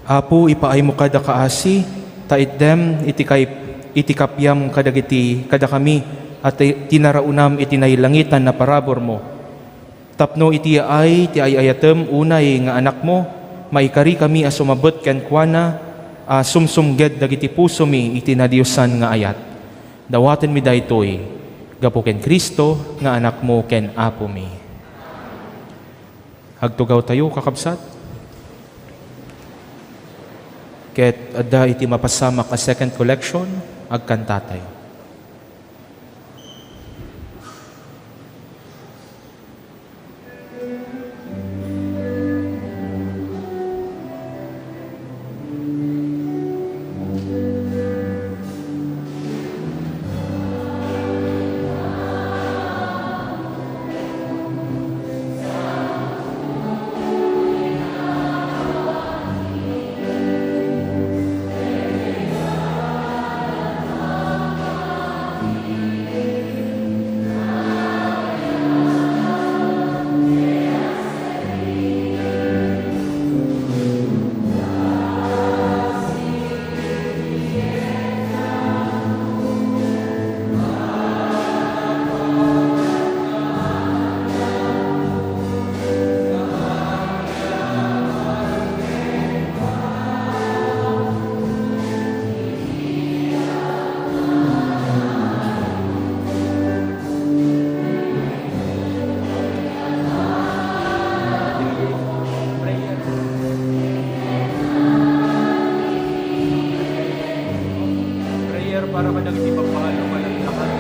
Apo, ipaaymo kada kaasi, ta itdem iti kay-, iti kapiam kadagiti kadakami a ti-, tinaraonam iti nailangitan a paraburmo. Tapno iti yaay ti ay-ayatem unay nga Anakmo, maikarikami a sumabet kenkuana a sumsumged dagiti pusomi iti nadiosan nga ayat. Dawatenmi daytoy gapu ken Cristo nga Anakmo ken Apomi. Agtugawtayo, kakabsat. Ket adda iti mapasamak a second collection, agkantatayo. Prayer para kadagiti pagpahal nga naglakat.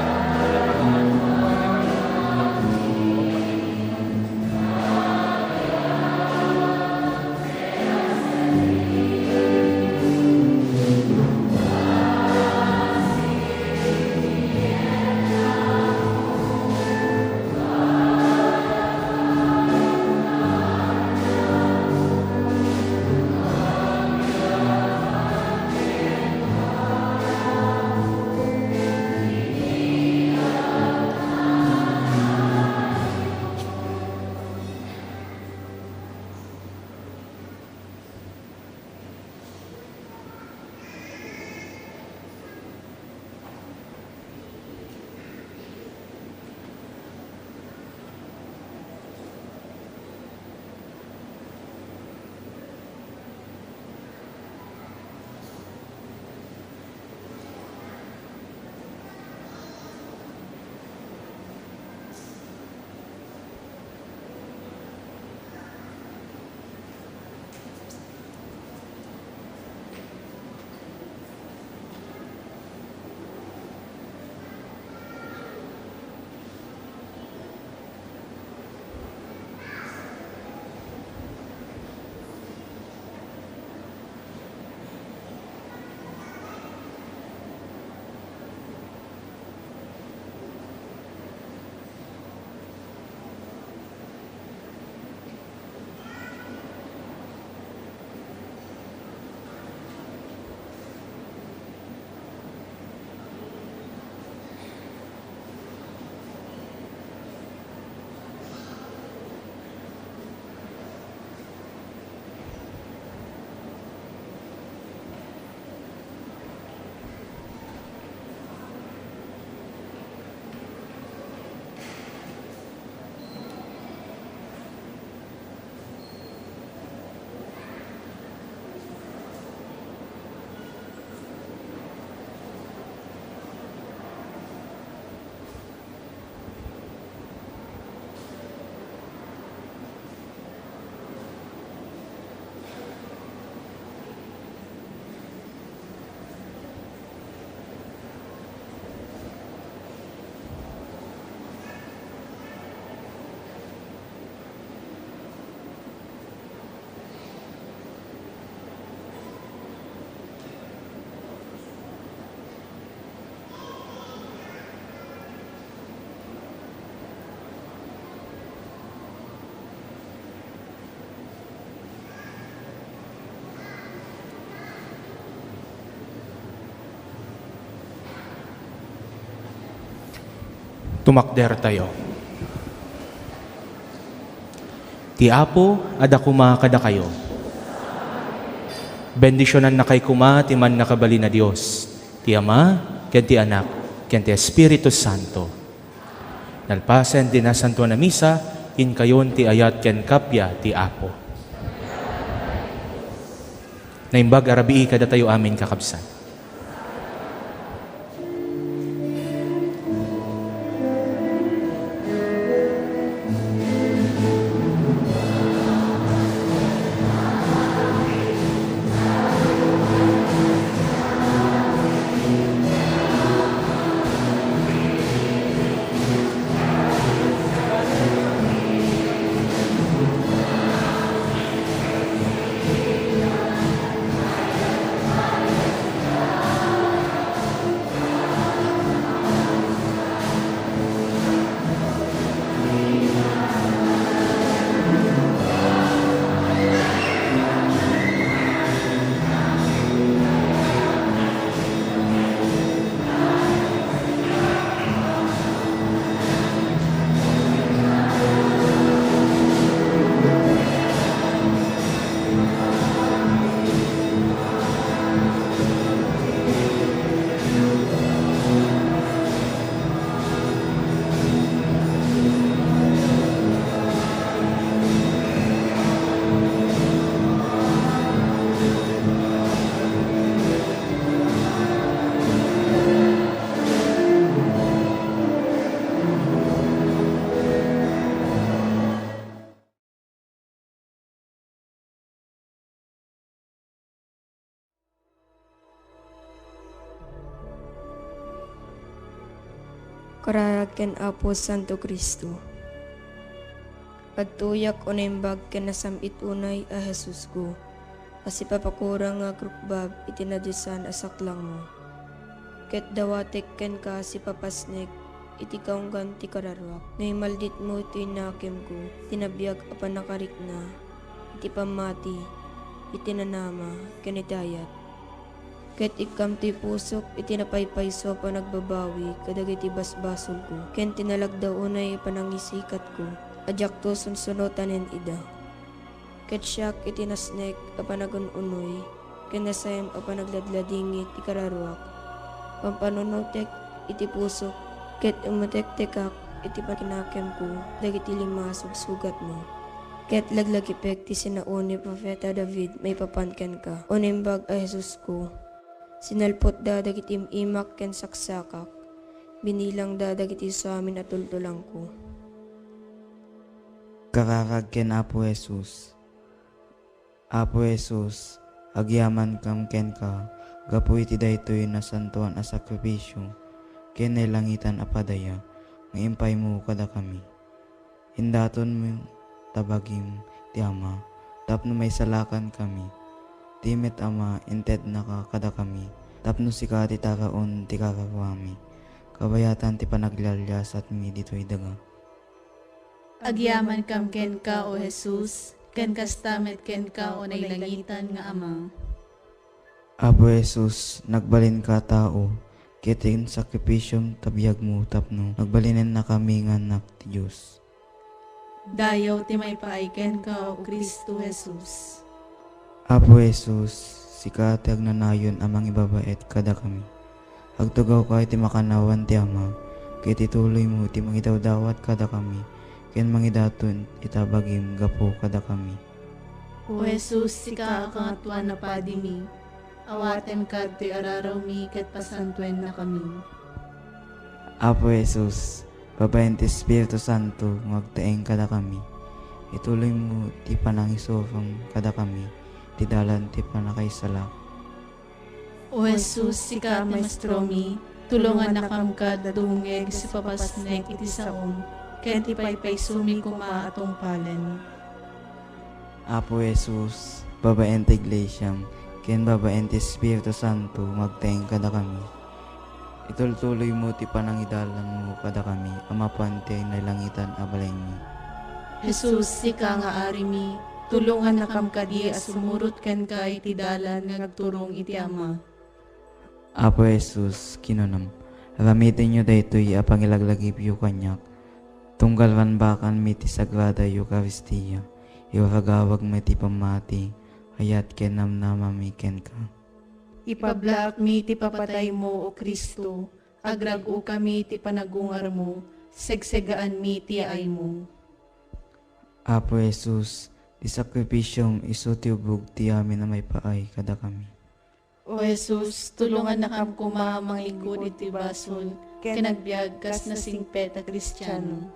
Tumakdertayo. Ti Apo adda koma kadakayo. Bendisionannakay koma ti Mannakabalin a Dios, ti Ama, ken ti Anak, ken ti Espiritu Santo. Nalpasen ti Nasantoan a Misa, inkayon ti ayat ken kappia ti Apo. Naimbag a rabii kadatayo amin, kakabsat. Kararag ken Apo Santo Cristo. Adtoyak o naimbag ken nasam-it unay a Jesusko, a sipapakurang nga agrukbab iti nadiosan a saklangmo. Ket dawatek kenka sipapasnek iti kaunggan ti kararuak. No imalditmo iti nakemko, ti nabiag a pannakarikna, iti pammati, iti nanama, ken iti ayat. Ket ikkam ti pusok iti napaypayso a panagbabawi kadagiti basbasolko, ken ti nalagda unay a panangisikatko a diakto sunsunotanen ida. Ket siak iti nasnek a panagun-unoy ken nasaem a panagladladingit ti kararuak. Pampanunotek iti pusok, ket umutektekak iti pakinakemko dagiti lima a sugsugatmo. Ket laglagipek ti sinaon ni Profeta David maipapan kenka, o Naimbag a Jesusko. Sinalpotda dagiti im-imak ken saksakak, binilangda dagiti suamin a tultulangko. Kararag ken Apo Jesus. Apo Jesus, agyamankam kenka gapu iti daytoy nasantoan a sakrifisio ken nailangitan a padaya nga impaymo kadakami. Indatonmo ta bagim ti Ama tapno maisalakankami. Ti met Ama, intednaka kadakami tapno sika ti taraon ti kararuami, kabayatan ti panaglialiasatmi ditoy daga. Agyamankam kenka, O Jesus, ken kasta met kenka, O nailangitan nga Ama. Apo Jesus, nagbalinka a tao, ket insakripisom ta biagmo tapno nagbalinennakami nga annak ti Dios. Dayaw ti maipaay kenka, O Cristo Jesus. Apo Jesus, sika ti agnanayon a mangibabaet kadakami. Agtugawka iti makannawan ti Ama, ket ituloymo ti mangidawdawat kadakami, ken mangidaton ita bagim gapu kadakami. O Jesus, sika a Kangatoan a Padimi, awatenka ditoy ararawmi ket pasantuennakami. Apo Jesus, babaen ti Espiritu Santo nga agtaeng kadakami, ituloymo ti panangisurom kadakami ti dalan ti pannakaisalak. O Jesus, sika a Maestromi, tulongannakam kad dumngeg a sipapasnek iti saom, ken ti paypaysomi koma a tungpalen. Apo Jesus, babaen ti Iglesiam, ken babaen ti Espiritu Santo, nga agtaeng kadakami. Itultuloymo ti panangidalanmo kadakami a mapan ti nailangitan a balaymi. Jesus, sika nga Arimi, tulongannakam kadi a sumurot kenka iti dalan nga agturong iti Ama. Apo Jesus, kinunam, aramidenyo daytoy a pangilaglagipyo kaniak, tunggal rambakanmi ti Sagrada Eukaristia, Iwaragawagmi ti pammati, ayat ken namnamami kenka. Ipablaakmi ti papataymo, O Cristo, agrag-okami ti panagungarmo, segsegaanmi ti yaaymo. Apo Jesus, ti sakrifisiom isu ti ubbog ti amin a maipaay kadakami. O Jesus, tulongannakam koma a manglingkud iti basol ken agbiag kas nasingpet a Kristiano.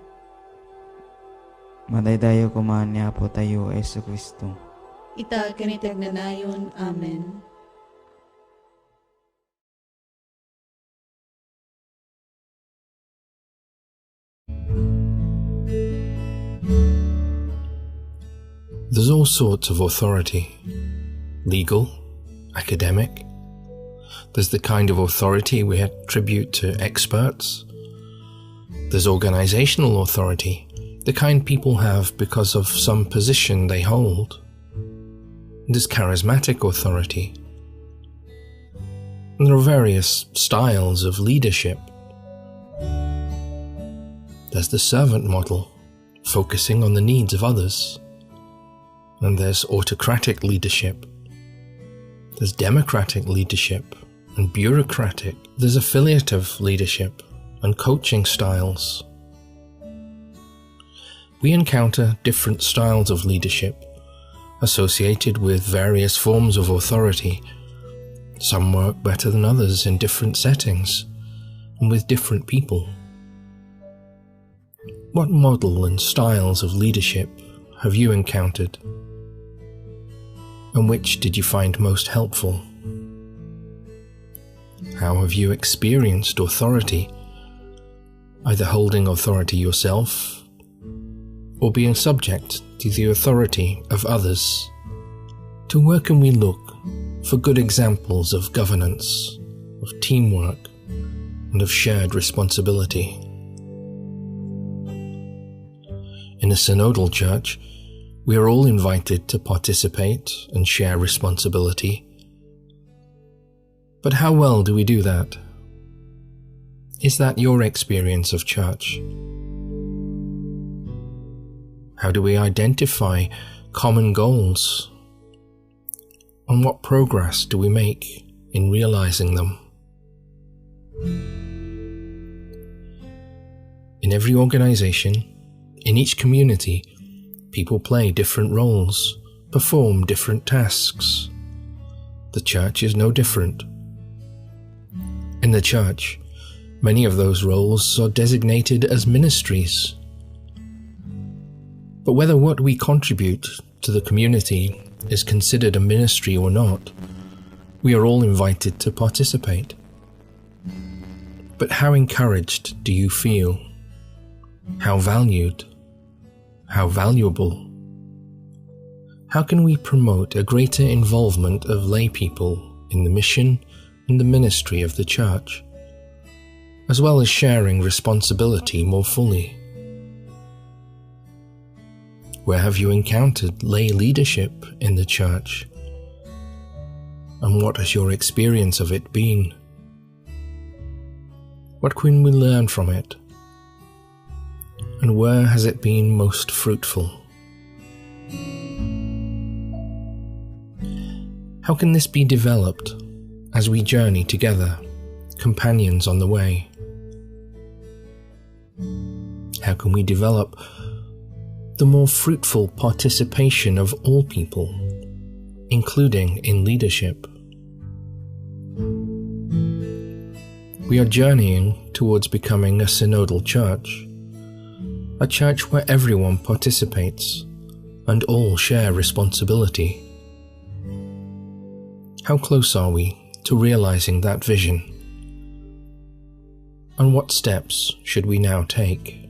Madaydayaw koma ni Apotayo a Jesu-Cristo. Ita ken iti agnanayon. Amen. There's all sorts of authority: legal, academic. There's the kind of authority we attribute to experts. There's organizational authority, the kind people have because of some position they hold. There's charismatic authority. There are various styles of leadership. There's the servant model, focusing on the needs of others. And there's autocratic leadership. There's democratic leadership and bureaucratic. There's affiliative leadership and coaching styles. We encounter different styles of leadership associated with various forms of authority. Some work better than others in different settings and with different people. What model and styles of leadership have you encountered? And which did you find most helpful? How have you experienced authority, either holding authority yourself or being subject to the authority of others? To where can we look for good examples of governance, of teamwork, and of shared responsibility? In a synodal church, we are all invited to participate and share responsibility. But how well do we do that? Is that your experience of church? How do we identify common goals? And what progress do we make in realizing them? In every organization, in each community, people play different roles, perform different tasks. The church is no different. In the church, many of those roles are designated as ministries. But whether what we contribute to the community is considered a ministry or not, we are all invited to participate. But how encouraged do you feel? How valued? How valuable? How can we promote a greater involvement of lay people in the mission and the ministry of the church, as well as sharing responsibility more fully? Where have you encountered lay leadership in the church? And what has your experience of it been? What can we learn from it? And where has it been most fruitful? How can this be developed as we journey together, companions on the way? How can we develop the more fruitful participation of all people, including in leadership? We are journeying towards becoming a synodal church, a church where everyone participates and all share responsibility. How close are we to realizing that vision? And what steps should we now take?